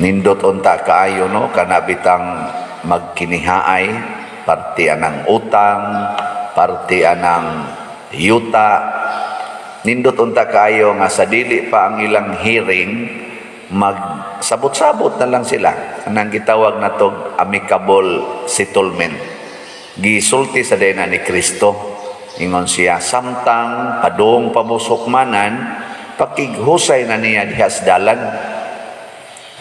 Nindot unta kaayo, no, kana bitang magkinihaay, parte anang utang, parte anang yuta. Nindot unta kaayo nga sa dili pa ang ilang hearing, magsabot-sabot na lang sila, anang gitawag natog amicable settlement. Gisulti sa dena ni Kristo, ingon siya, samtang padung pa mo sa hukmanan, pakighusay na niya diha sa dalan.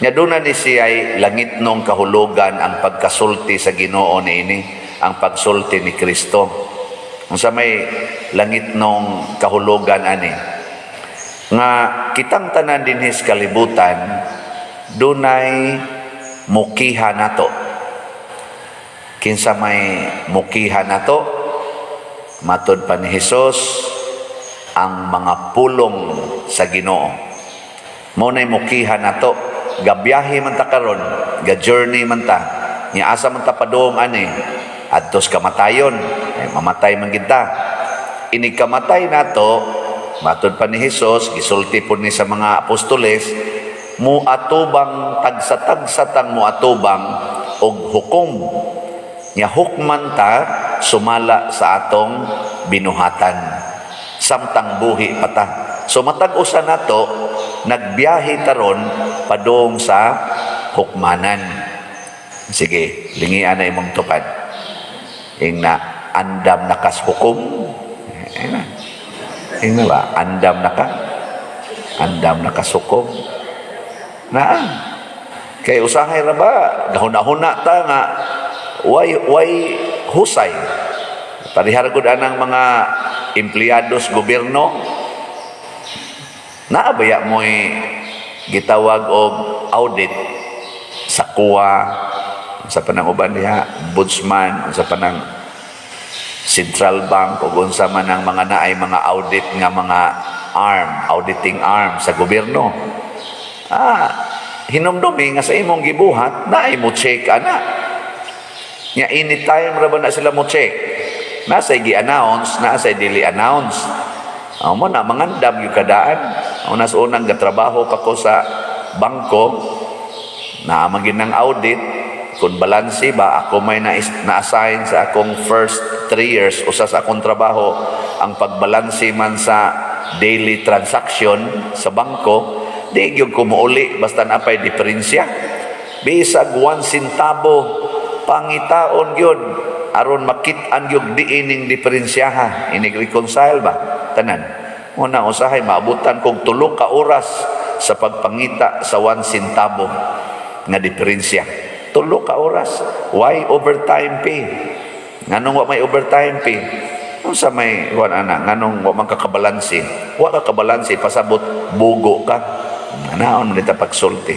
Nya duna ni siya langitnong kahulugan ang pagkasulti sa Ginoo niini, ang pagsulti ni Kristo. Unsa may langitnong kahulugan ani? Nga kitang tanan dinhi sa kalibutan dunay mukiha nato. Kinsa may mukiha nato? Matod pa ni Hesus, ang mga pulong sa Ginoo. Mao nay mukiha nato. Gabiyahe man ta karon, ga journey man ta. Nya asa man ta padung ani? Adtos kamatayon. Ay, mamatay man gid ta. Inig kamatay nato, matod pa ni Hesus, gisulti pud ni sa mga apostoles, muatubang tagsa-tagsa tang muatubang og hukom. Nya hukman ta sumala sa atong binuhatan samtang buhi pa ta. So matag usa nato nagbiyahe taron padung sa hukmanan. Sige, lingian na imong tupad. Ingna, "Andam na kas hukom?" Ingna. Ingna ba? "Andam na ka? Andam na kas hukom?" Na. Kay usahay ra ba, gahuna-huna ta nga way husay. Parehara gud anang mga empleyado sa gobyerno. Naa baya mo'y gitawag og audit sa COA, sa panang uban diha, ombudsman, sa panang Central Bank ug unsa man ang mga naay mga audit nga mga arm, auditing arm sa gobyerno. Hinumdumi nga sa imong gibuhat, naay mo check ana. Nya anytime ra ba na sila mo check? Nasa gi-announce, nasa dili announce. Mo na mangandam yung kadaan. Una sa unang gatrabaho pa ko sa bangko, naa man ng audit, kung balanse ba, ako may na-assign sa akong first 3 years, usa sa akong trabaho, ang pagbalanse man sa daily transaction sa bangko. Di gyud ko muuli basta napay diferensya. Bisag 1 centavo, pangitaon gyud aron makit-an gyud diining diferensyaha, inig reconcile ba tanan. Una usahay maabutan kog 3 ka oras sa pagpangita sa 1 centavo nga diferensya. 3 ka oras. Why overtime pay? Nganong wa may overtime pay? Unsa may kuan ana? Nganong wa man ka kabalanse? Wa ka kabalanse, pasabot bugo ka. Anaon man ita pagsulti.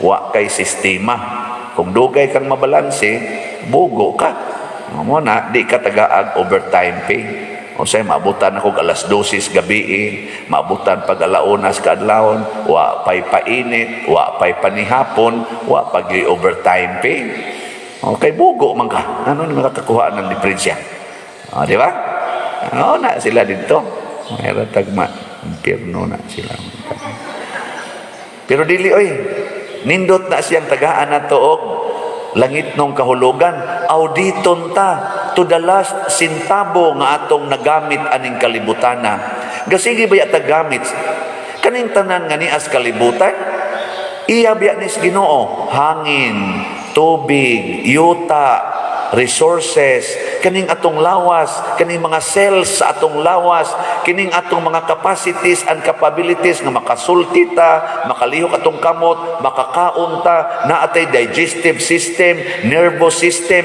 Wa kay sistema. Kung dugay kang mabalanse, bugo ka. Mo na di ka tagaag overtime pay. O say maabutan ako alas 12 gabi eh, maabutan pag alaunas kaadlawon, wa pay painit, wa pay panihapon, wa pag overtime pay. Okay, bugo man ka. Ano ni makakakuha ng diferensya? O, di ba? Ano na sila dito? Mayroon tagma. Impyerno na sila. Pero dili oy, nindot na siyang tagaan na og langitnong kahulugan. Auditon ta to the last sentabo nga atong nagamit aning kalibutana. Gasige ba ta gamit kaning tanan nga nias kalibutan? Iya biya nis Ginoo, hangin, tubig, yuta, resources, kaning atong lawas, kaning mga cells sa atong lawas, kining atong mga capacities and capabilities nga makasulti ta, makalihok atong kamot, makakaon ta, naatay digestive system, nervous system.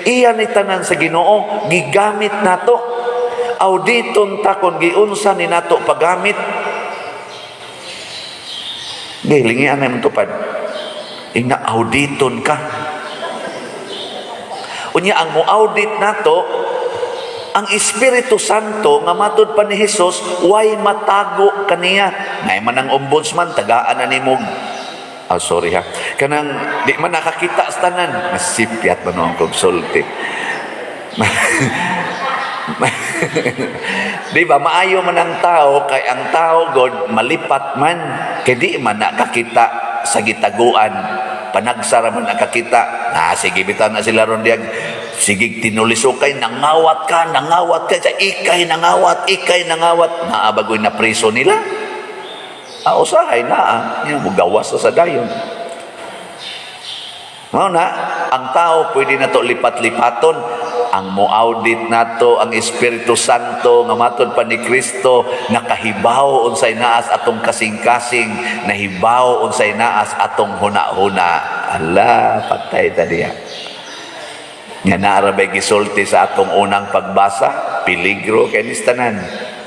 Iya ni tanan sa Ginoo, gigamit nato. Auditon ta kon giunsa ni nato paggamit. Gilingian na imong tupad. Ingna, "Auditon ka." Unya ang mo-audit nato ang Espiritu Santo nga matud pa ni Hesus way matago kaniya. Nay man ang ombudsman tagaan na nimo. Ah, sorry ha. Kanang di man nakakita sa tanan. Masipyat man ang kog sulti. Di ba maayo man ang tao kay ang tao god malipat man kay di man nakakita sa gitaguan. Panagsa ra man nakakita. Na sige bitaw na sila ron diag. Sige tinulisukay, nangawat ka, nangawat ka, sa ikay nangawat, ikay nangawat. Naa bagoy na preso nila. Ah, usahay na ah. Yan, mugawas sa dayon. Mao na, ang tao pwede na to lipat-lipaton. Ang mo-audit nato ang Espiritu Santo nga matod pa ni Kristo, nakahibaw unsay naas atong kasing-kasing, nahibaw unsay naas atong huna-huna. Ala, patay ta diya. Nga naa ra bay gisulti sa atong unang pagbasa, peligro kay nis tanan.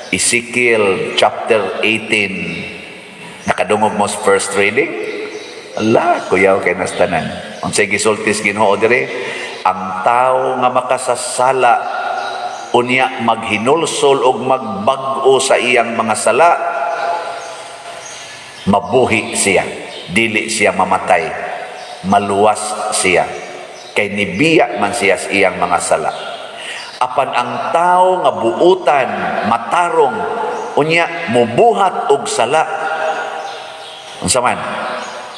Ezekiel chapter 18. Nakadungog mo sa first reading? Ala, kuyaw kay nas tanan. Unsay gisulti sa Ginoo dire? Ang tao nga makasasala unya maghinulsol og magbag-o sa iyang mga sala, mabuhi siya, dili siya mamatay, maluwas siya kay nibiya man siya sa iyang mga sala. Apan ang tao nga buutan matarong unya mubuhat og sala, unsa man,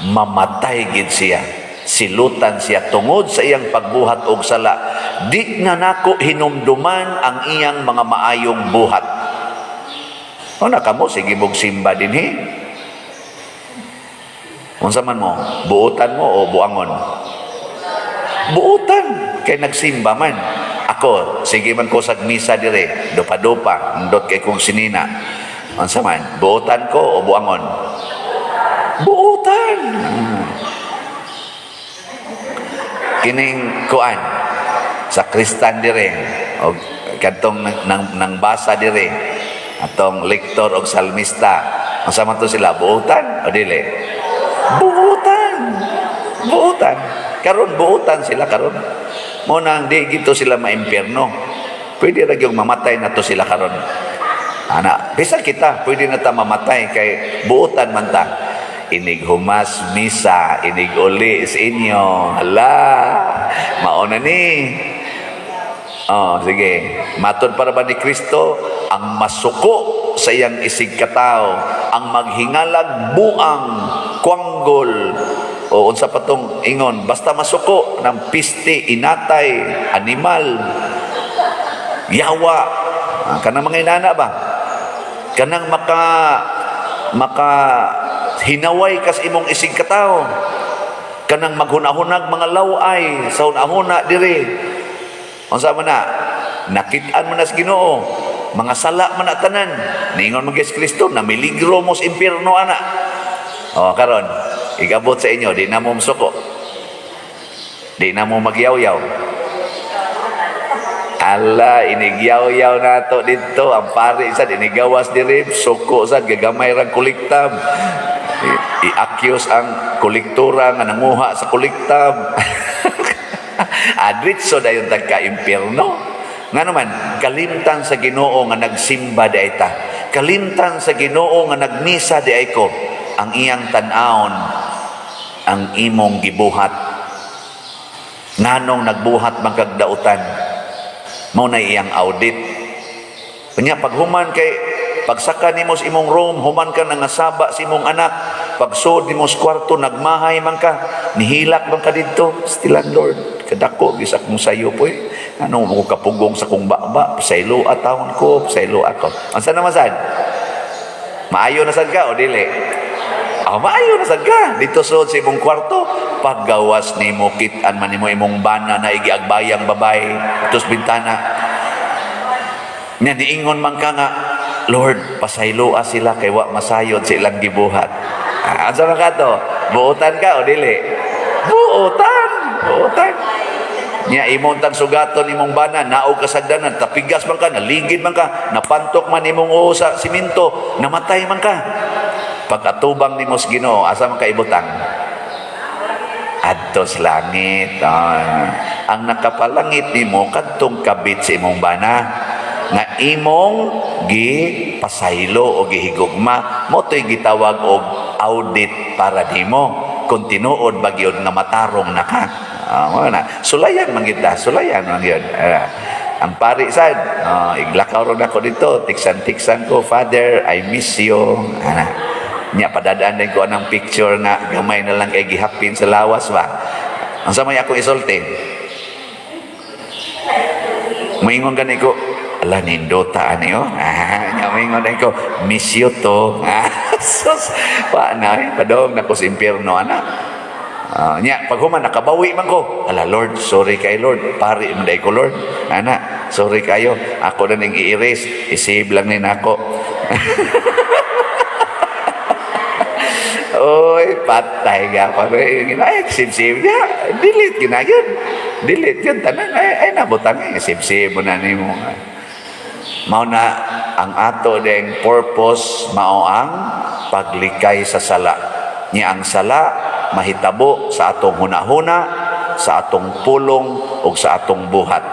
mamatay gid siya, silutan siya tungod sa iyang pagbuhat og sala. Di na nako hinumduman ang iyang mga maayong buhat. O na kamo, sige mog simba dinhi. Unsa man mo, buutan mo o buangon? Buutan kay nagsimba man. Ako, sige man ko sa misa dire, dupa-dupa, ndot kay kong sinina. Unsa man, buutan ko o buangon? Buutan. Kining kuan sa kristan dire og kadtong nang basa dire atong lektor og salmista, unsa man to sila, buutan o dili? Buutan, buutan karon, buutan sila karon. Mo nang di gito sila maimpierno. Pwede ra gyud mamatay na to sila karon ana. Bisan kita, pwede na ta mamatay kay buutan man ta. Inig humas misa, inig uli sa inyo, hala, mauna ni. Oh, sige. Matod para ba ni Kristo, ang masuko sa iyang isig katao, ang maghingalag buang, kwanggol, o unsa pa tong ingon, basta masuko ng piste, inatay, animal, yawa, ah, kanang mga inana ba? Kanang maka hinaway kas imong isig katao, kanang maghunahunag mga laway sa hunahuna dire. Unsa man na? Nakit-an man na sa Ginoo. Mga sala man na tanan. Niingon man kay Kristo, namiligro mo sa impierno ana. O karon, igabot sa inyo, di na mo musuko. Di na mo magyaw-yaw. Ala, inigyaw-yaw na to dito. Ang pari sad, inigawas diri, suko sad, gagamay rang kolektab. I-accuse ang kolektora nga nanguha sa kolektab. Adritso dayon tagka impierno. Nga naman, kalimtan sa Ginoo nga nagsimba di ay ta. Kalimtan sa Ginoo nga nagmisa di ay ko. Ang iyang tan-awon, ang imong gibuhat. Nganong nagbuhat man kag dautan? Mao na iyang audit. Kanya paghuman kay pagsaka nimo sa imong room, human ka nangasaba sa imong anak, pagsud nimo sa kwarto, nagmahay man ka, nihilak man ka didto, still Lord, kadako gisa kong sayo po eh. Ano mo ko kapugong sa kong baba, pasaylo atawon ko, pasaylo ako. Ansa naman sad? Maayo na sad ka o dili? Ah, maayo na sad ka. Dito sud sa imong kwarto, paggawas nimo, kit-an man nimo imong bana na igiagbayang babae, tos bintana. Nya niingon man ka nga, "Lord, pasayloa sila kay wa masayod sa ilang gibuhat." Ah, asa man ka to? Buotan ka o dili? Buotan! Buotan. Nya imong tang sugaton imong bana, naog ka sagdanan, tapigas man ka, naligid man ka, napantok man imong uo sa simento, namatay man ka. Pag-atubang nimo sa Ginoo, asa man ka ibutang? Adto sa langit. Ah, ang nakapalangit nimo kadtong kabit sa imong bana nga imong gipasaylo o gihigugma. Mo to'y gitawag og audit para nimo kung tinuod ba gyud nga matarong na ka. Ah, mao na. Sulayan man kita, sulayan man gyud. Ah, ang pari sad, iglakaw ron ako dito, tiksan-tiksan ko, "Father, I miss you." Ana. Nya padadaan din ko anang picture nga gamay na lang kay gihapin sa lawas ba. Ang sa may akong isulti. Moingon gani ko, "Ala, nindota ani oh." Ah, nya moingon din ko, "Miss you to." Ah, sus, pa na, eh, padong na ko sa impyerno ana. Ah, nya pag human nakabawi man ko. "Ala Lord, sorry kay Lord. Pari man ko, Lord. Ana, sorry kayo. Ako na ning i-erase. I-save lang ni nako." Oy, patay ka pa. Ay, save-save niya. Delete gina yun. Delete yun. Tanan, ay, ay nabutang eh. Save-save mo na nimo. Mao na ang ato ding purpose, mao ang paglikay sa sala. Nya ang sala mahitabo sa atong hunahuna, sa atong pulong ug sa atong buhat.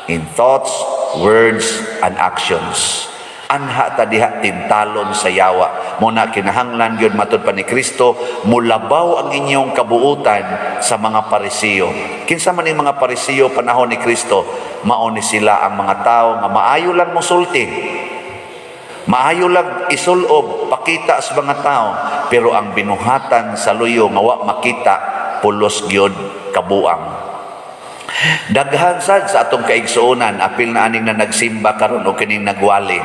In thoughts, words, and actions. Anha ta diha tintalon sa yawa. Muna kinahanglan gyud, matud pa ni Kristo, mulabaw ang inyong kabuutan sa mga Parisiyo. Kinsa man ning mga Parisiyo panahon ni Kristo? Mao ni sila ang mga tao nga maayo lang mosulti. Maayo lang isulob, pakita sa mga tao, pero ang binuhatan sa luyo nga wa makita, pulos gyud kabuang. Daghan sad sa atong kaigsuonan, apil na aning na nagsimba karon o kining nagwali.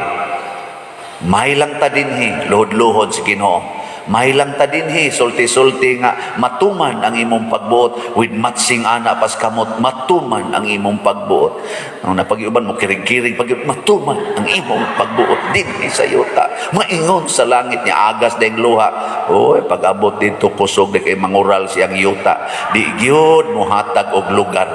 May lang ta dinhi, luhod-luhod sa Ginoo. May lang ta dinhi, sulti-sulti nga matuman ang imong pagbuot with matsing ana pas kamot, matuman ang imong pagbuot. Ang napag-iuban mo kirig-kirig pag matuman ang imong pagbuot dinhi sa yuta. Maingon sa langit niya agas deng luha. Oy, pag-abot dito kusog di kay mangural siyang yuta. Di gyud mohatag og lugar.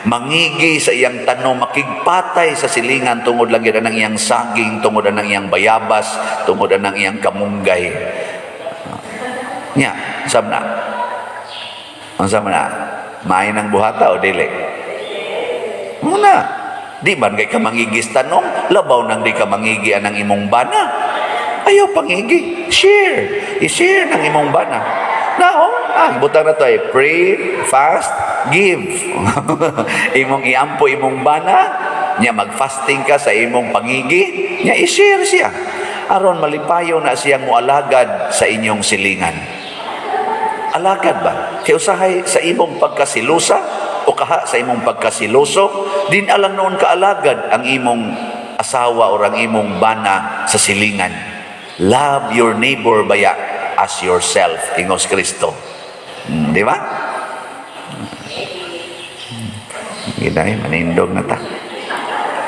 Mangigi sa iyang tanom, makigpatay sa silingan tungod lang yun ang iyang saging, tungod ang iyang bayabas, tungod ang iyang kamunggay. Nya, sab na. Unsa man na? Maayo nang buhata o dili? Muna, di man kay ka mangigis tanom, labaw nang di ka mangigi anang imong bana. Ayaw pangigi. Share. I-share ng imong bana. Now, butang na to ay pray, fast, give. Imong iampo imong bana, nya mag-fasting ka sa imong pangigi, nya i-share siya. Aron malipayo na siyang mualagad sa inyong silingan. Alagad ba? Kay usahay sa imong pagkasilusa o kaha sa imong pagkasiluso, din alang noon kaalagad ang imong asawa o ang imong bana sa silingan. Love your neighbor baya as yourself, ingos Kristo. Di ba? Ginay, manindog na ta.